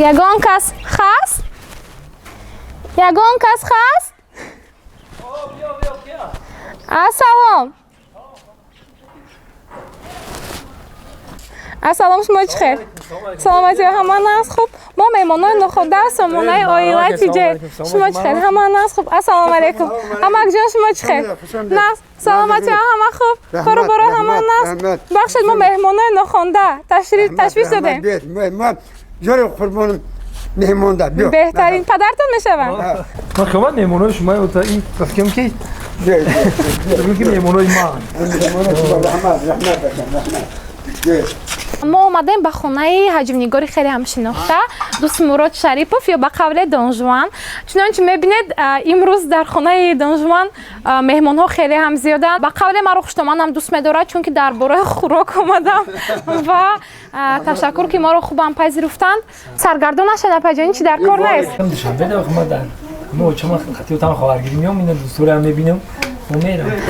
Ягон кас хаст? Ягон кас хаст? Ассалом. Ассалом, шумо чӣ хел? Саломатӣ, ҳама нағз, хуб. Мо меҳмонои нохонда аз сомонаи Оила ТҶ. Шумо чӣ хел? Ҳама нағз, хуб. Ассалому алайкум. Амакҷон, шумо чӣ хел? Нағз, саломатӣ, ҳама хуб. Кору боро ҳама нағз. Бахшед, мо меҳмонои нохонда ташвиш додем. Ҷони қурбоним, меҳмонда. Беҳтарин падартон мешаванд? Ман хабар меҳмонои шумо ин фикрам ки меҳмонои ман. Раҳмат, раҳмат, раҳмат. Мо омадем ба хонаи ҳаҷмнигори хеле ҳам шинохта Дӯстмурод Шарипов ё ба қавле Донжуан. Чунончи мебинед, имрӯз дар хонаи Донжуан меҳмонҳо хеле ҳам зиёданд. Ба қавле маро хуштоманам дӯст медорад, чунки дар бораи хӯрок омадам ва ташаккур, ки моро хубам пазируфтанд. Саргардон нашед, апаҷон, чи дар кор нест. Мо чама хатиотам хоҳаргирӣ меом, ина дӯстораам мебинам.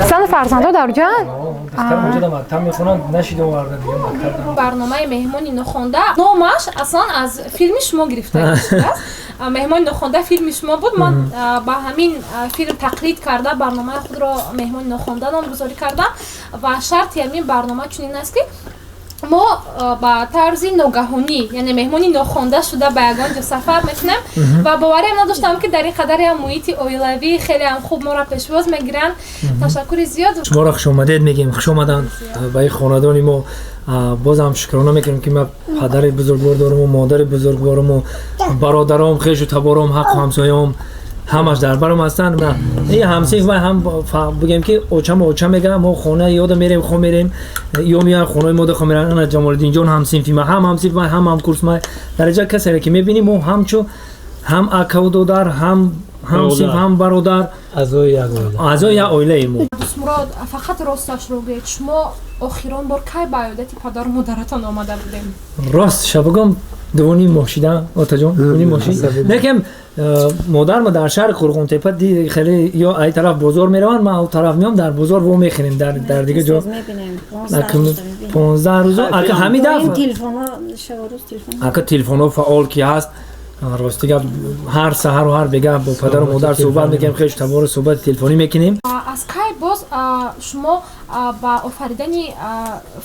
Зану фарзандо дар ҷоянд? Духтарам онҷо дар мактаб мехонанд, нашида оварда дига мактаб. Барномаи меҳмони нохонда номаш аслан аз филми шумо гирифта шудааст. Меҳмони нохонда филми шумо буд. Ман ба ҳамин филм тақлид карда барномаи худро меҳмони нохонда номгузорӣ кардам ва шарти ҳамин барнома чунин аст, ки мо ба тарзи ногаҳонӣ, яъне меҳмони нохонда шуда, ба ягон ҷо сафар мекунем ва бовариам надоштам, ки дар ин қадариам муҳити оилавӣ хелеам хуб моро пешвоз мегиранд. Ташаккури зиёд. Шуморо хушомадед мегӯем, хушомаданд ба ин хонадони мо. Бозам шукрона мекунем, ки ман падари бузургвор доруму модари бузургворуму бародаром, хешу табором, ҳаққу ҳамсояом ҳамаш дар барам ҳастанд. Ин ҳамсинф вай ҳам бигем, ки очама оча мега. Мо хона ёда мерем, хо мерем, ё меян хонаи мода хо меран. Ана Ҷамолиддинҷон ҳамсинфи ма, ҳам ҳамсинф май, ҳам ҳамкурс май. Дараҷа касере ки мебинем, мо ҳамчу ҳам акаву додар, ҳам ҳамсинф, ҳам бародар, аъзои як оилаи мо. Дӯстмурод, фақат росташро гӯед, шумо охирон бор кай ба иёдати падару модаратон омада будем? Ростша бигӯм, 2.5 моҳ шида, отаҷон, 2.5 моҳ шид. Лекин модарма дар шаҳри Қурғонтепа хеле ё ай тараф бозор мераванд, ман тараф меом, дар бозор во мехӯрем, дар дига ҷо 15 рӯзо. Ака ҳами дафъа ака телефонҳо фаъол ки ҳаст, рости гап, ҳар саҳару ҳар бегаҳ бо падару модар суҳбат мекунем, хешу табору суҳбати телефонӣ мекунем. Аз кай боз шумо ба офаридани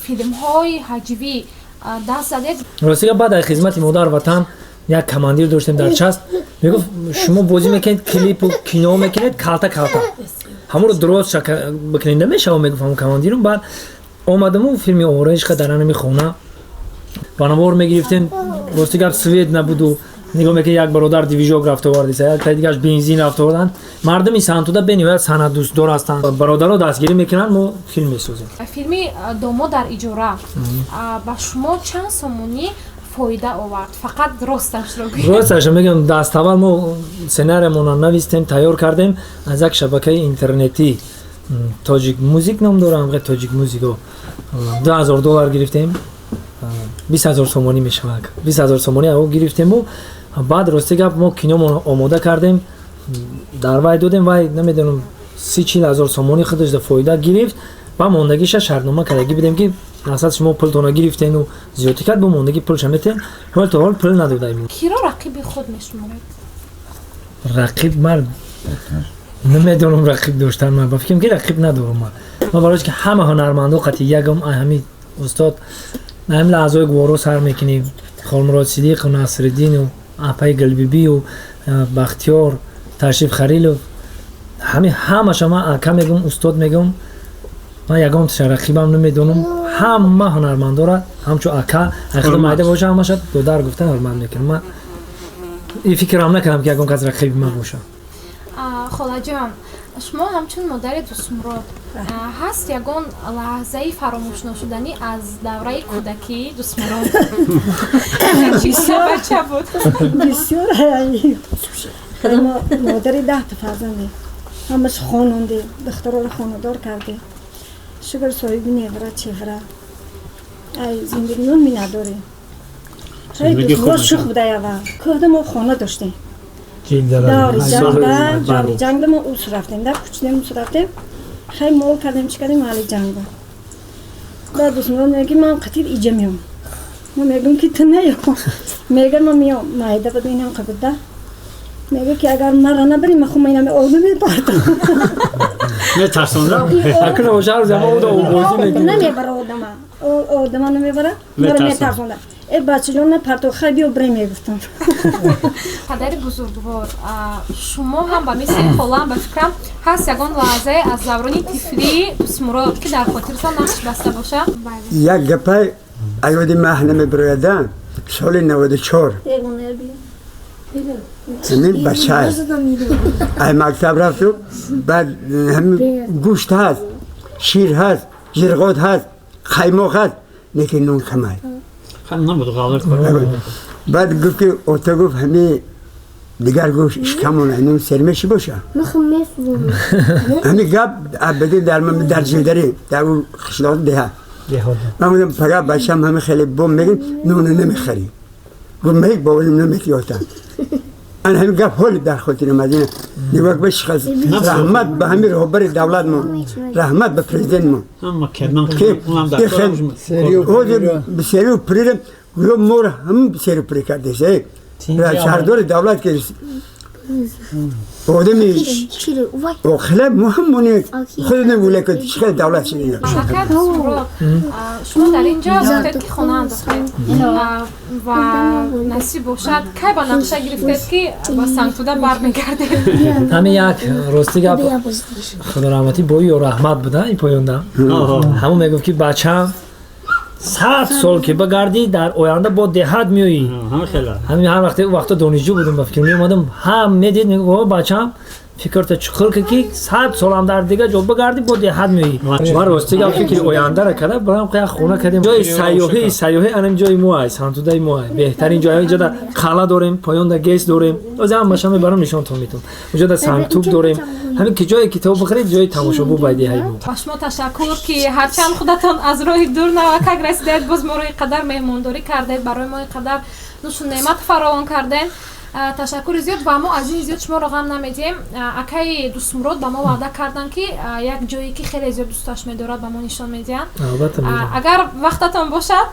филмҳои ҳаҷвӣ даст задед? Рости гап, баъд аз хизмати модар ватан як командир доштем дар част, мегуфт: «Шумо бозӣ мекунед, клипу кино мекунед, калта калта, ҳамонро дурост бикунед, намешава», мегуфт ҳамон командирум. Баъд омадаму филми Овораи ишқа дар анами хона ба навор мегирифтем. Рости гап, свет набуду нигоҳ мекунед, як бародар движок рафта овардиса, як таи дигараш бензин рафта оварданд. Мардуми Сантуда бениҳоят санъатдӯстдор ҳастанд, бародаро дастгирӣ мекунанд, мо филм месозем. Филми Домо дар иҷора ба шумо чанд сомонӣ фоида овард? Фақат росташро гӯед. Росташро мегӯям, даставвал мо сценариямонро навистем, тайёр кардем, аз як шабакаи интернетӣ, Тоҷик Музик ном дорам, Тоҷик Музико, 2000 доллар гирифтем, 20 000 сомонӣ мешавад. 20 000 сомонӣ ао гирифтему баъд, рости гап, мо киномон омода кардем, дар вай додем, вай намедонам 30-40 ҳазор сомонӣ худаш да фоида гирифт ва мондагиша шартнома кардагӣ будем, ки мақсад шумо пултона гирифтену зиёдтӣ кард, бо мондагӣ пулша метем. Ҳол то ҳол пул надодаем. Киро рақиби худ мешуморед? Рақиб ман намедонам, рақиб доштан ман ба фикрам, ки рақиб надорам. Ман барои ки ҳама ҳунармандо қати ягам, ҳами устод, ҳами лаҳзаҳои гуворо сар мекунем, Холмурод Сидиқу Насриддину апаи Гулбибию Бахтиёр, Ташриф Халилов, ҳами ҳамаша ман ака мегӯм, устод мегӯм. Ман ягон таша рақибам намедонам, ҳама ҳунармандора ҳамчун ака, ахиро майда боша, ҳамаша додар гуфта ҳурмат мекунам. Ман ин фикрам накардам, ки ягон кас рақиби ман боша. Холаҷон, шумо ҳамчун модари Дӯстмурод, ҳаст ягон лаҳзаи фаромӯшношуданӣ аз давраи кӯдакии Дӯстмурод? Бача буд. Бисёр. Модари 10 та фарзандем, ҳамаш хонондем, духтароро хонадор кардем, шукр, соҳиби невра, чевра. Ай зиндагимон миннатдорем. Дӯстмурод шух буда аввал. Кӯҳда мо хона доштем. Даври ҷангда мо ус рафтем, да кучидем, ус рафтем, хай мол кардем, чӣ кардем, аҳли ҷангда. Баъд Дӯстмурод мега, ки ман қатир иҷа меом. Ман мегӯям ки ту наё. Мега ман меом. Майда буд инам қабуда. Мега ки агар маро набарӣ ман худам инам обу мепартам. Метарсонда? Акна боша ҳар замон уда обозӣ мекунад. Намебара одама. Одама намебара. Маро метарсонда. Э бачаҷон напартов, хай биё бирем мегуфтам. Падари бузургвор, шумо ҳам ба мисли холам ба фикрам ҳаст ягон лаҳзае аз даврони тифлии Дӯстмурод ки дар хотиртон нақш баста боша? Як гапай аёди маҳ намебирояда соли 94. Ҳамин бача ай мактаб рафту баъд ҳамин гӯшт ҳаст, шир ҳаст, жирғот ҳаст, қаймоқ ҳаст, лекин нон камай. Баъд гуфт ки ота гуфт ҳами дигар гӯшт шикамона нон сермеши боша. Ҳами гап абадӣ дар ҷилдарӣ дар ӯ қишлоқ деҳа. Ман гуфтам пага бачам ҳами хеле бом мегим нону намехарӣ. Гуфт мег боварим намекӣ ота. Ан ҳами гап ҳоли дар хотири мадина. Нигоҳ ба шихас раҳмат ба ҳами роҳбари давлатмон, раҳмат ба президентмон. Серию пурира гӯё моро ҳамин серию пури кардест. Шаҳрдори давлат ки одами оқила мо ҳамоне худ намегӯле ки чӣ хел давлат шудем. Шумо дар ин ҷо гуфтед ки хона андохтед ва насиб бошад кай ба нақша гирифтед ки ба Сангтуда бармегардед? Ҳамин як рости гап худо раҳматӣ бои ё раҳмат буда ин поёнда. Ҳамон мегуфт ки бачам 100 сол ки багардӣ дар оянда бо деҳат меоӣ. Ҳамин ҳар вақте вақто донишҷӯ будам ба фикр меомадам ҳам медид мегуфт бачам фикрта чуқур ки 100 солам дар дигар ҷо багардӣ бо деҳат меоӣ. Ман рости гап фикри ояндара карда барам як хона кардем. Ҷои сайёҳӣ анам ҷои мо аст, Сангтудаи мо аст. Беҳтарин ҷой инҷода қалъа дорем, поёнда гес дорем. Оз ҳам маша мебарам нишонтон метон. Онҷода сангтуб дорем. Ҳамин ки ҷое китоб бихаред ҷои тамошобу байдиҳаи мо. Ба шумо ташаккур ки ҳарчанд худатон аз роҳи дур навакак расидаед, боз моро ин қадар меҳмондорӣ кардед, барои мо ин қадар нӯшу неъмат фаровон кардем. Ташаккури зиёд ва мо аз ин зиёд шуморо ғам намедиҳем. Акаи Дӯстмурод ба мо ваъда карданд ки як ҷое ки хеле зиёд дӯсташ медорад ба мо нишон медиҳанд. Агар вақтатон бошад.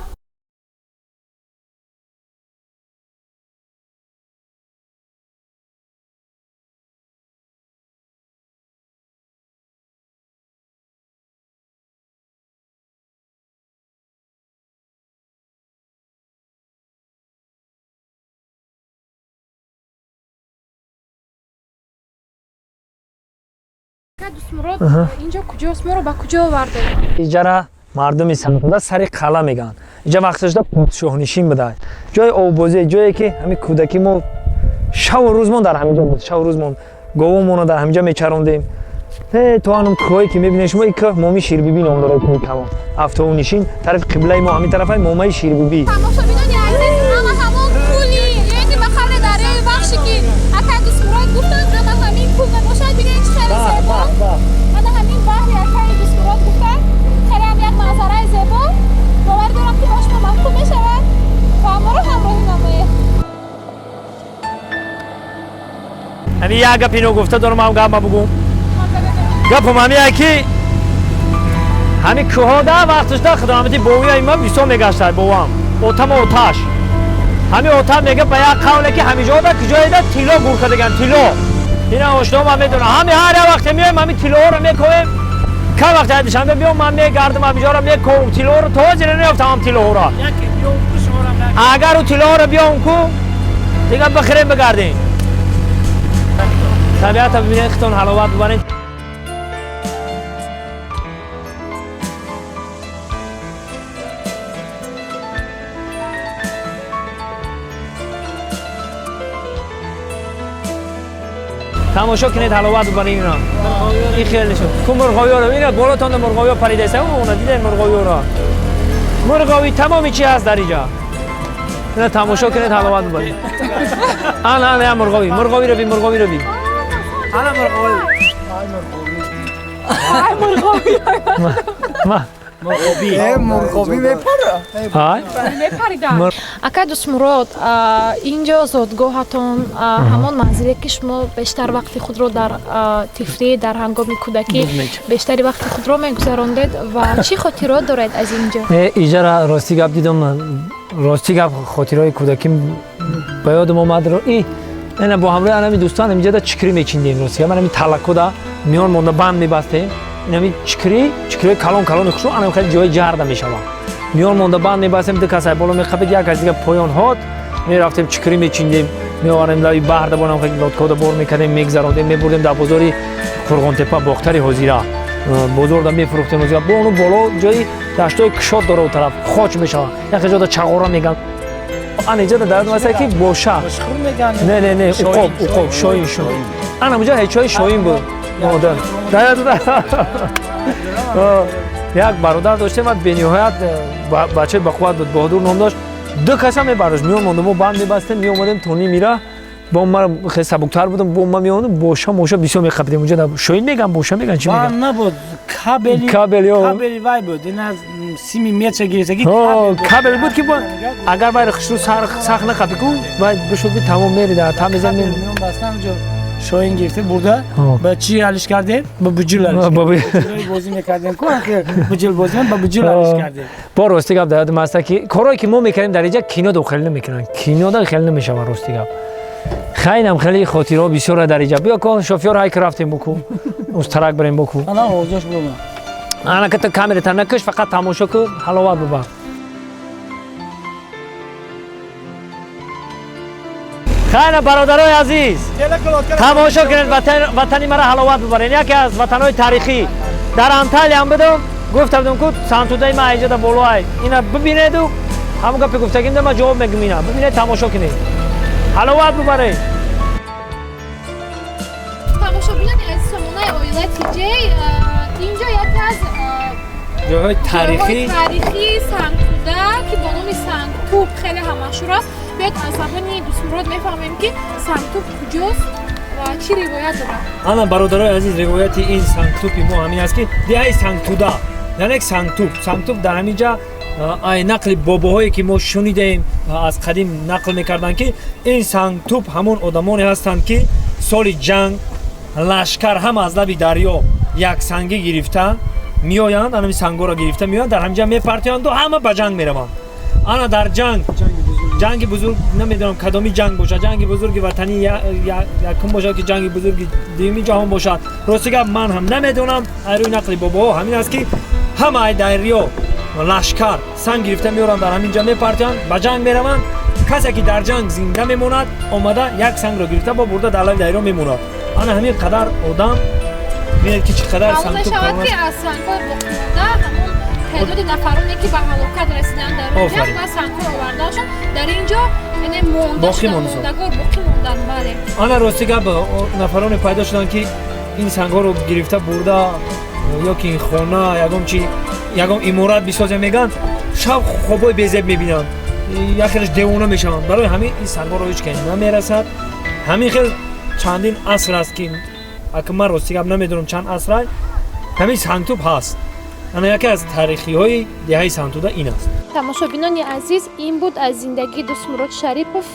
Дӯстмурод, инҷо куҷост? Моро ба куҷо овардед? Иҷара мардуми Сангтуда сари қалъа мегӯянд. Инҷа вақташда подшоҳнишин буда. Ҷои оббозӣ, ҷое ки ҳамин кӯдакӣ мо шаву рӯзмон дар ҳамин ҷо буд. Шаву рӯзмон говомонро дар ҳамин ҷо мечарондем. То ҳанум кӯҳое ки мебинед шумо, ин кӯҳ Моми Ширбибӣ ном дорад, кӯҳи калон. Афтовнишин тарафи қиблаи мо ҳамин тарафай Момаи Ширбибӣ. Тамошобинони азиз, ана ҳамон кӯли, ё ки ба қавли дарёи Вахши ки акай Дӯстмурод гуфтанд, ана ҳамин кӯл мебошад. Бинед чӣ хеле зебо. Ана ҳамин баҳри акаи Дӯстмурод гуфтанд. Хеле ҳам як манзараи зебо. Бовар дорам ки ба шумо маъқул мешавад ва моро ҳамроҳӣ намоед. Ҳамин як гап ино гуфта дорам, ҳам гап ма бугум. Гапам ҳамин ки ҳамин кӯҳода вақташда худоҳамати бовияи ма бисёр мегаштад бовам. Отама оташ. Ҳамин отам мега ба як қавле ки ҳамиҷода куҷоеда тилло гур кардаган, тилло. Ина ошно ман медонам. Ҳамин ҳар як вақте меоем ҳамин тиллоҳоро мекоем. Кам вақте душанбе биём ман мегардам ҳамиҷоро мековам тиллоҳоро то ҳозир наёфтам ҳам тиллоҳоро. Агар ӯ тиллоҳоро биём ку дигар бихӯрем бигардем. Табиата бибинед, худтон ҳаловат бибаред. Тамошо кунед, ҳаловат бибаред ино. Ин хеле шуд. Ку мурғовиёро бинед, болотон мурғовиё паридаиста. Уна дидед мурғовиёро. Мурғови тамоми чи ҳаст дар инҷо. Ина тамошо кунед, ҳаловат бибаред. Ана ана я мурғови, мурғовиро бин, мурғовиро бин. Ана мурғови. Ай мурғови. Ма мурғоби мепара. Мепарида. Ака Дӯстмурод, инҷо зодгоҳатон, ҳамон манзиле ки шумо бештар вақти худро дар тифлӣ, дар ҳангоми кӯдакӣ бештари вақти худро мегузарондед ва чӣ хотирот доред аз инҷо? Иҷара рости гап дидам, Рости гап, хотираҳои кӯдаким ба ёдам омад. Ина бо ҳамроҳи анами дӯстон инҷода чикрӣ мечиндем. Рости гап, анами талакода миён монда банд мебастем. Инами чикрӣ, чикриҳои калон калони хушрӯ, анам хеле ҷои ҷарда мешаванд. Миён монда банд мебастем, ду кас боло меқапид, як кас дига поён ҳод. Мерафтем, чикрӣ мечиндем, меовардем лаби баҳрда, бонам хеле лодкода бор мекардем, мегзарондем, мебурдем дар бозори Қурғонтепа, Бохтари ҳозира. Бозорда мефурӯхтем. Бо ону боло ҷои даштҳои кушод дора, у тараф хоч мешавад. Як ҷода чағора меган. Ана иҷода дар масала ки боша. Не, не, не, уқоб, уқоб, шоин, шоин. Ана муҷа ҳечои шоин буд. Модар. Як бародар доштем ва бениҳоят бачаи бақувват буд, Баҳодур ном дошт. Ду каса мебардошт, миён монда мо банд мебастем, меомадем то нимира. Бо ман хеле сабуктар будам, бо ман меомадам, боша моша бисёр меқапидем. Унҷа шоин меган, боша меган, чӣ меган? Набуд, кабели, кабели вай буд, ин аз сими меча гирифтаги. Кабел буд ки агар вай хушрӯ сахт нақапи ку, вай бишуд, би тамом мерида, та мезан. Мебастам ҷо шоин гирифта бурда, ба чӣ алиш кардем? Ба буҷил алиш бозӣ мекардем ку, буҷил бозӣ, ба буҷил алиш кардем. Бо рости гап, дар ёдам аст ки корое ки мо мекардем дар инҷа, кино до хеле намекунанд, кино да хеле намешавад. Рости гап, хайнам хеле хотираҳо бисёра дар инҷа. Биё ко, шофёр, ҳай ки рафтем буку, устарак барем буку. Ана овозош бума. Ана ката камерата накаш, фақат тамошо ку, ҳаловат бубар. Хайна, бародарои азиз, тамошо кунед, ватани мара ҳаловат бубаред, яке аз ватанҳои таърихӣ. Дар Анталиям будам, гуфта будам ку Сантудаи ма инҷода болоай, ина бибинеду ҳамон гапи гуфтагим да ма ҷавоб мегум. Ина бибинед, тамошо кунед, ҳаловат бубаред. Тамошобинони азиз сомонаи Оила ТЖ, инҷо яке аз ҷойҳои таърихии Сангтуда, ки бо номи Сангтуб хеле ҳам машҳур аст. Биёед, аз забони Дустмурод мефаҳмем, ки Сангтуб куҷост ва чӣ ривоят дорад. Ана, бародарои азиз, ривояти ин Сангтупи мо ҳамин аст, ки деҳаи Сангтуда, яъне Сангтуб, Сангтуб дар ҳамин ҷа ай нақли бобоҳое ки мо шунидаем, аз қадим нақл мекарданд, ки ин Сангтуб ҳамон одамоне ҳастанд, ки соли ҷанг лашкар ҳама аз лаби дарё яксангӣ гирифта меоянд, анами сангҳоро гирифта меоянд, дар ҳамин ҷа мепартоянду ҳама ба ҷанг мераванд. Ана дар ҷанг, ҷанги бузург, намедонам кадоми ҷанг бошад, ҷанги бузурги ватанӣ якум бошад ки ҷанги бузурги дуюми ҷаҳон бошад, рости гап, ман ҳам намедонам. Ай рӯи нақли бобоҳо ҳамин аст, ки ҳама ай дарё лашкар санг гирифта меоранд, дар ҳамин ҷа мепартоянд, ба ҷанг мераванд. Касе ки дар ҷанг зинда мемонад, омада як сангро гирифта бо бурда дар лаби дарё мемонад. Ана ҳамин қадар одам, бинед ки чӣ қадар Маълум мешавад, ки аз сангҳои боқимонда ҳамон теъдоди нафароне ки ба ҳалокат расиданд дар он ҷанг ва сангҳои овардаашон дар ин ҷо, яъне монда шуданд, мондагор боқӣ монданд. Бале, ана рости гап, нафароне пайдо шуданд, ки ин сангҳоро гирифта бурда ё ки хона, ягон чи, ягон иморат бисозем мегӯянд, шаб хобҳои безеб мебинанд, як хелаш девона мешаванд. Барои ҳамин ин сангҳоро ҳеҷ ке намерасад. Ҳамин хел чандин аср аст, ки ака ман рости гап намедонам чанд аср, ҳамин Сангтуб ҳаст. Ана яке аз таърихиҳои деҳаи Сангтуда ин аст. Тамошобинони азиз, ин буд аз зиндагии Дустмурод Шарипов,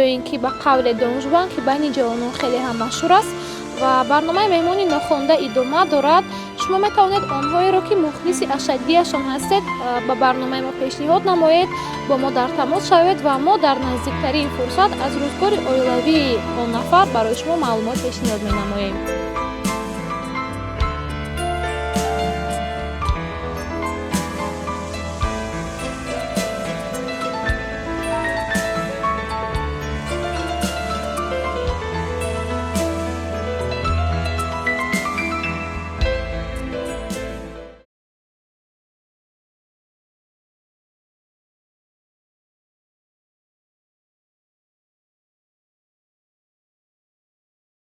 ё ин ки ба қавле Донжуан, ки байни ҷавонон хеле ҳам машҳур аст. Ва барномаи Меҳмони нохонда идома дорад. Шумо метавонед онҳоеро, ки мухлиси ашаддиашон ҳастед, ба барномаи мо пешниҳод намоед, бо мо дар тамос шавед ва мо дар наздиктарин фурсат аз рӯзгори оилавии он нафар барои шумо маълумот пешниҳод менамоем.